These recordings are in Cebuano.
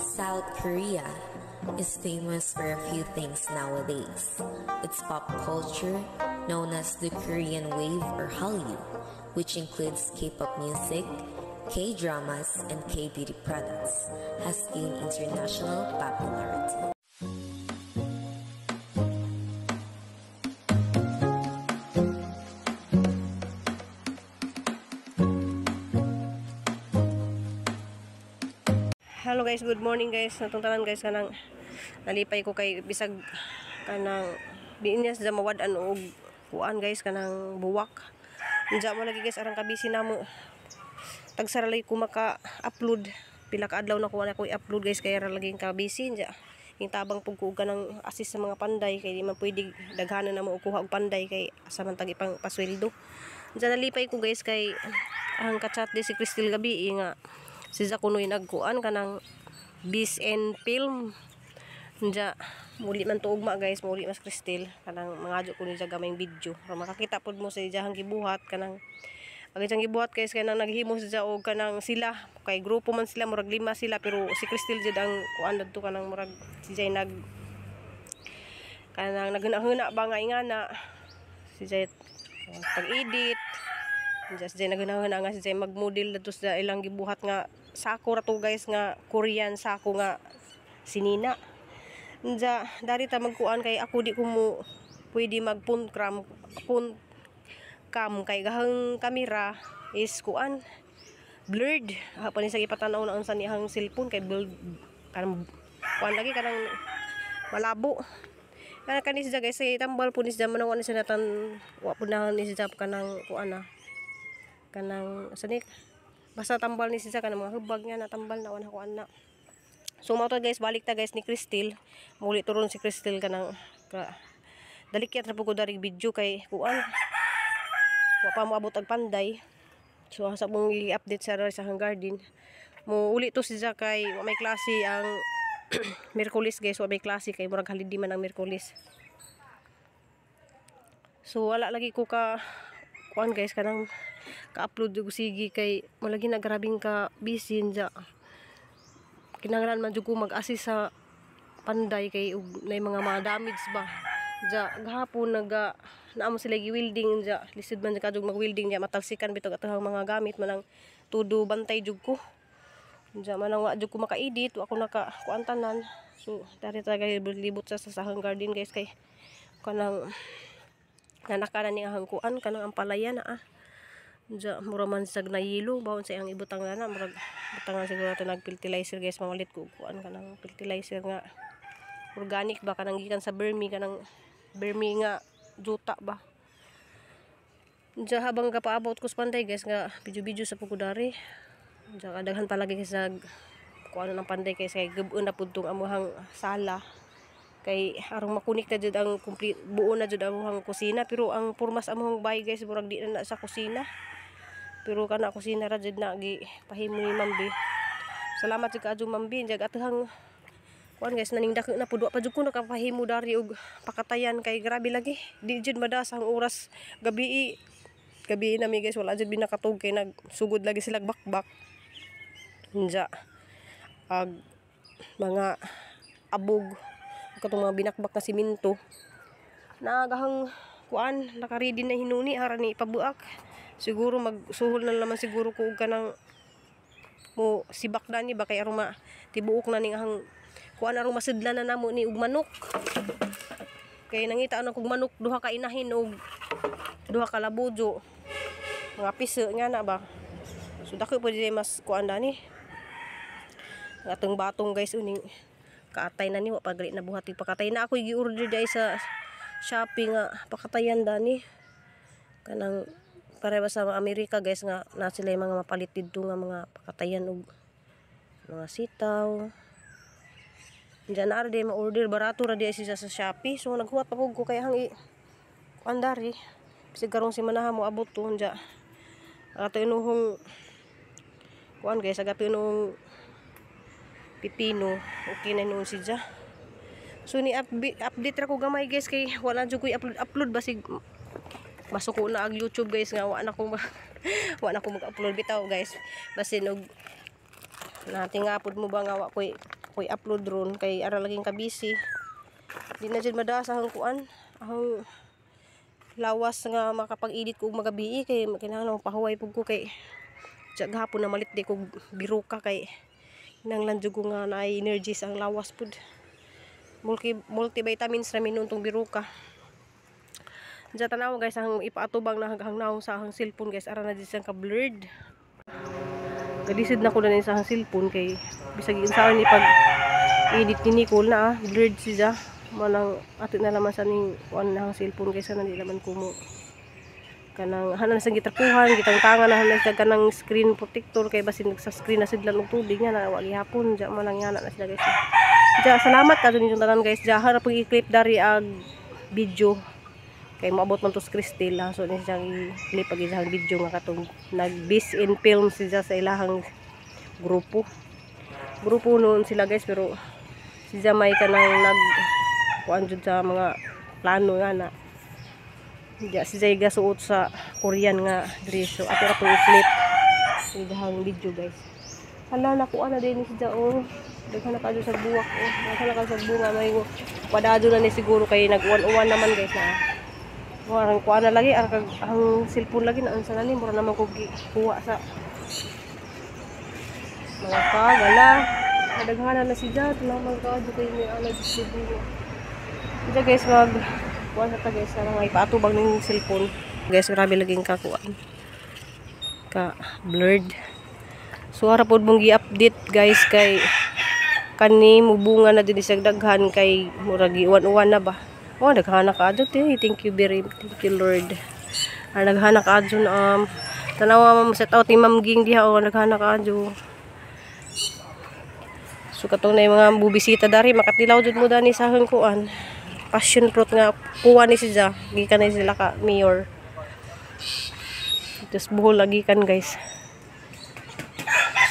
South Korea is famous for a few things nowadays. Its pop culture, known as the Korean Wave or Hallyu, which includes K-pop music, K-dramas, and K-beauty products, has gained international popularity. Hello guys, good morning guys. Natong tanan guys, kanang nalipay ko kay bisag kanang diinyas sa mawad-an og kuan guys, kanang buwak. Unja mo lagi guys, arang kabisi namo. Tagsara lagi ko maka-upload. Pila ka adlaw na ko wala ko i-upload guys, kay ra lagi kabisi unja. Yung tabang pug ko kanang assist sa mga panday kay di man pwede daghanan na mo kuha og panday kay asa man tag ipang pasweldo. Unja nalipay ko guys kay ang ka-chat di si Crystal gabi nga si Zakunoy nagkuan kanang Bis and Film. Unja muli man tuugma guys, muli mas Crystal kanang mangadyo ko ni siya gamayng video. Para makakita pud mo sa iyang gibuhat kanang ang iyang gibuhat guys kanang naghimo siya og kanang sila kay grupo man sila, murag lima sila, pero si Crystal jud ang kuan dadto kanang murag si Jay nag kanang naghuna-huna ba nga ingana si Jay pag-edit. Unja si Jay naghuna-huna nga si Jay magmodel dadto sa ilang gibuhat nga sako ra to guys, nga Korean sako nga sinina. Unja dari ta magkuan kay ako di ko mo pwede magpun cam, pun cam kay gahang kamera is kuan blurred. Ha pa ni sa ipatan-aw na unsa niyang cellphone kay blurred kanang kuan lagi kanang malabo. Kana kani siya guys, kay tambal po ni siya manong ani siya natan wa po na ni siya kanang kuan na kanang sa ni basta tambal ni siya kanang mga hubag nga natambal na wala kuan na. So mao to guys, balik ta guys ni Crystal. Muli turon si Crystal kanang ka, dalikyat ra pud ko dari video kay kuan wa pa moabot og panday. So asa mong i-update sa sa garden. Mo uli to siya kay wa may klase ang Miyerkules guys, wa may klase kay murag holiday man ang Miyerkules. So wala lagi ko ka kuan guys kanang ka-upload og sige kay malagi na grabing ka busy nja. Kinahanglan man jud ko mag-assist sa panday kay og nay mga ma-damage ba. Nja gahapon naga naamo sila gi-welding nja. Lisod man ka jud mag-welding nja, matalsikan bitog atong mga gamit manang tudo bantay jud ko. Nja manang wa jud ko maka-edit, wa ko naka kuan tanan. So dari ta libot sa sahang garden guys kay kanang nanaka na ni ang kuan kanang ampalaya na ah. Nja mura man sag na yelo bawon sa iyang ibutang na murag butangan siguro nato nag fertilizer guys, mamalit ko kuan kanang fertilizer nga organic ba kanang gikan sa Burmi, kanang Burmi nga juta ba. Nja habang kapaabot ko sa panday guys nga video-video sa pugudari. Nja kadaghan palagi kay sa kuan ng panday kay sa gab-on na pud tong amuhang sala kay arong makunik na jud ang complete buo na jud amuhang kusina, pero ang purmas amuhang bahay guys murag di na sa kusina, pero kana kusina ra jud na gi pahimo ni Mambi. Salamat jud kaadyo Mambi. Nja atuhang kuan guys naning dako na pud wa pa jud ko nakapahimo dari og pakatayan kay grabe lagi di jud madas ang oras gabi gabi na mi guys, wala jud binakatug kay nagsugod lagi sila bakbak. Nja ag mga abog katong mga binakbak na simento nagahang kuan naka-ready na hinuni ara ni ipabuak. Siguro magsuhol na naman siguro ko og kanang mo sibak dani ba kay aron ma tibuok na ning ahang kuan aron masidlan na namo ni og manok. Kay nangita ana kog manok duha ka inahin og duha ka labujo mga piso nga na ba. So dako pud mas kuan dani atong batong guys uning kaatay na ni wa pa gali na buhat pakatay na ako gi-order dai sa Shopee nga pakatayan dani kanang pareha sa Amerika guys nga na sila yung mga mapalit didto nga mga pakatayan og mga sitaw. Diyan na ra di ma-order, barato ra di siya sa Shopee. So naghuwat pa pud ko kay hang i kuan dari bisag karong semana mo abot to unja. Ato inuhong kuan guys, agato inuhong pipino, okay na noon siya. So ni update ra ko gamay guys kay wala jud ko i-upload basig masuko na ang YouTube guys nga wa na ko wa na ko mag-upload bitaw guys. Basin og natingapod mo ba nga wa koy pa ko i-upload ron kay ara laging ka busy. Di na jud madaas ang kuan, ang lawas nga makapag-edit ko og magabi kay kinahanglan pahuway pud ko kay sa gahapon na malit di ko biruka kay kinahanglan jud ko nga naay energy sa ang lawas pud. Multivitamins ra minon tong biruka. Diyan tanaw guys, ang ipaatubang na hanggang naong sa ang cellphone guys, ara na di siyang ka-blurred. Galisid na ko na sa ang cellphone kay bisag insaon ni pag edit ni Nicole na blurred siya. Manang ato na laman sa ning kuan na ang cellphone kaysa na di laman kumo. Kanang hanan sa gitrapuhan, gitang tanga na hanan sa kanang screen protector kay basin nagsa screen na sidlan og tubig nga na wa gihapon diya man ang yana na sila guys. Diya salamat kadto ninyong tanan guys. Diya harap pag i-clip dari ag video kay moabot man to sa Cristel ha. So ni siyang i-clip ag isang video nga katong nag-base in film siya sa ilahang grupo. Grupo noon sila guys, pero siya may kanang nag kuan jud sa mga plano nga na. Diya si Jay gasuot sa Korean nga dress. So ato ra pong i-clip ilahang video guys. Hala, nakuha na din si oh. Daghan na kayo sa buwak oh. Daghan na kayo sa bunga, may kwadado na ni siguro kay nag-uwan-uwan naman guys na. Warang kuha na lagi ang cellphone lagi na unsa na ni mura naman ko kuha sa mga kagala. Daghan na si Jad, lamang ka kay ni ana sa bunga. Diya guys mag kuha sa ta guys sa mga ipaatubang ning cellphone. Guys, grabe laging kakuan. Ka blurred. So ara pod mong gi-update guys kay kani mubunga na din sa daghan kay murag giuwan-uwan na ba. Oh, naghana ka adto. Thank you very, thank you Lord. Ah, naghana ka adto tanawa ma'am set out ni Ma'am Ging diha oh, naghana ka adto. So katong na yung mga bubisita dari makatilaw jud mo dani sa akong kuan. Passion fruit nga kuha ni siya, gikan ni sila ka mayor. Just buhol lagi kan guys.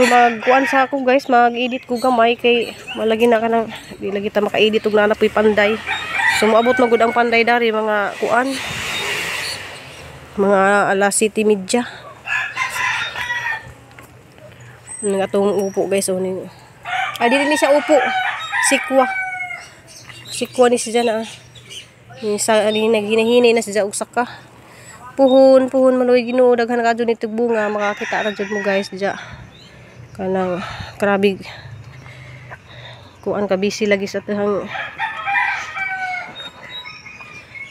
So magkuan sa ako guys, mag-edit ko gamay kay malagi na kanang di lagi ta maka-edit og naa na poy panday. So moabot magud ang panday dari mga kuan, mga alas 7:30. Nga atong upo guys oh ni. Ah, dili ni siya upo. Sikwa. Sikwa ni siya na. Ni sa ni naghinahinay na siya og saka. Puhon, puhon manoy Ginoo, daghan ka jud nitog bunga, makakita ra jud mo guys diya. Kanang grabe kuan ka busy lagi sa tahang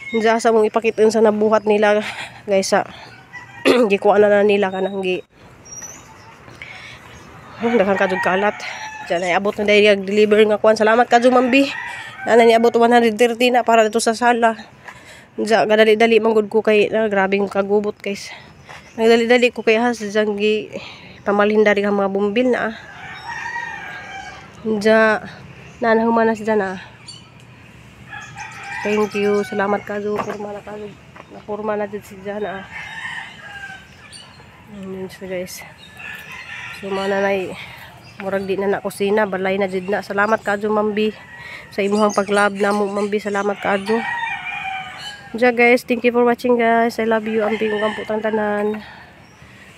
diya sa mong ipakita sa nabuhat nila guys sa gikuan na nila kanang gi daghan ka jud kalat. Diyan ay abot na dahil deliver nga kuan. Salamat ka jud Mambi. Ana ni abot 130 na para dito sa sala. Diya gadali-dali man gud ko kay grabing kagubot guys. Nagdali-dali ko kay has diyan gi pamalhin dari ang mga bumbil na. Diya nanahuman na siya na. Thank you. Salamat kazo. Porma na kazo. Naporma na dyan siya na. Ayan siya guys. So mga nanay, murag di na na kusina. Balay na dyan na. Salamat kazo Mambi. Sa imuhang paglab na mo Mambi. Salamat kazo. Diya guys. Thank you for watching guys. I love you. Amping kong putang tanan.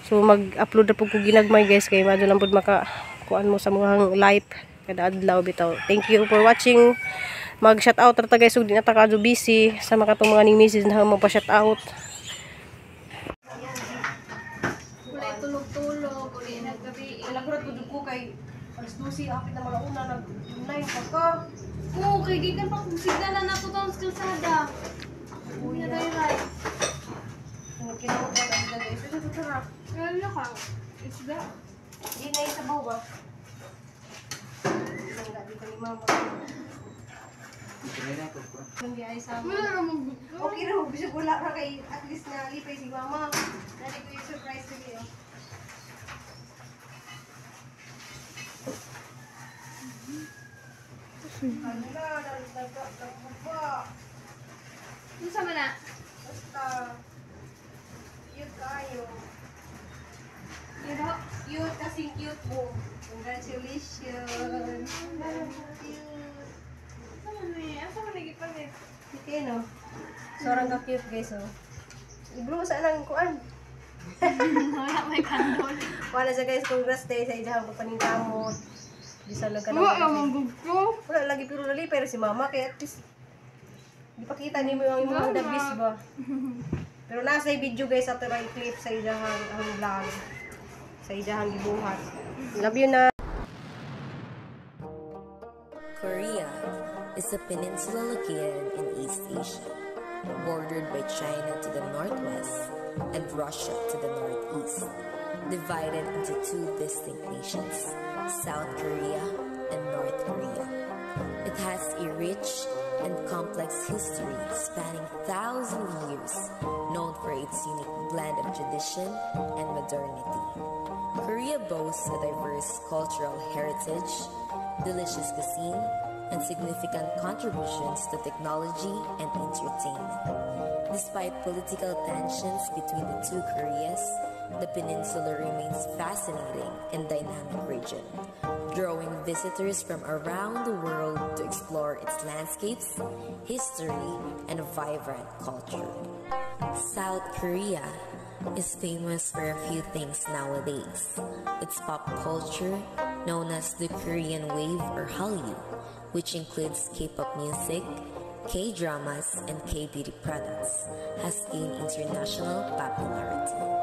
So mag-upload na po ko ginagmay guys. Kaya madyo lang po makakuan mo sa mga life. Kada adlaw bitaw. Thank you for watching. Mag-shout out ra ta guys, ug di na ta kadyo busy sa mga katong mga ning message na magpa-shout out. Wala tulog-tulog, uli naggabi. Nagkurat ko ko kay alas 12 hapit na malauna nag online pa ka. Oo, kay gikan pa kung signal na nato taon sa kalsada. Uy, ray-ray. Kinawag ka na guys. Ito tara. Ano ka? Isda. Di na isabaw ba? Langga di ka ni mama. Wala ra mag Okay ra, bisag wala ra kay at least nalipay si mama. Nali ko yung surprise dili oh. Ano na, Unsa man na? Basta cute kayo. Pero Cute kasing cute mo. Congratulations. Cute. asa man ni? Asa man nagipalit? Okay, no? Sobrang ka-cute, guys, oh. I-blow sa lang kuan. Wala may candle. Wala siya, guys. Congrats day sa ijahang pagpaningkamot. Bisan Wala nagkanang naman gusto. Wala lagi, pero nalipay ra si mama kay at least di pakita nimo ang imong dagis ba. Pero nasa video, guys, ato ra i-clip sa iyahang ang vlog. Sa iyahang gibuhat. Love you na. Korea is a peninsula located in East Asia, bordered by China to the northwest and Russia to the northeast, divided into two distinct nations, South Korea and North Korea. It has a rich and complex history spanning thousands of years, known for its unique blend of tradition and modernity. Korea boasts a diverse cultural heritage, delicious cuisine, and significant contributions to technology and entertainment. Despite political tensions between the two Koreas, the peninsula remains fascinating and dynamic region, drawing visitors from around the world to explore its landscapes, history, and vibrant culture. South Korea is famous for a few things nowadays. Its pop culture, known as the Korean Wave or Hallyu, which includes K-pop music, K-dramas, and K-beauty products, has gained international popularity.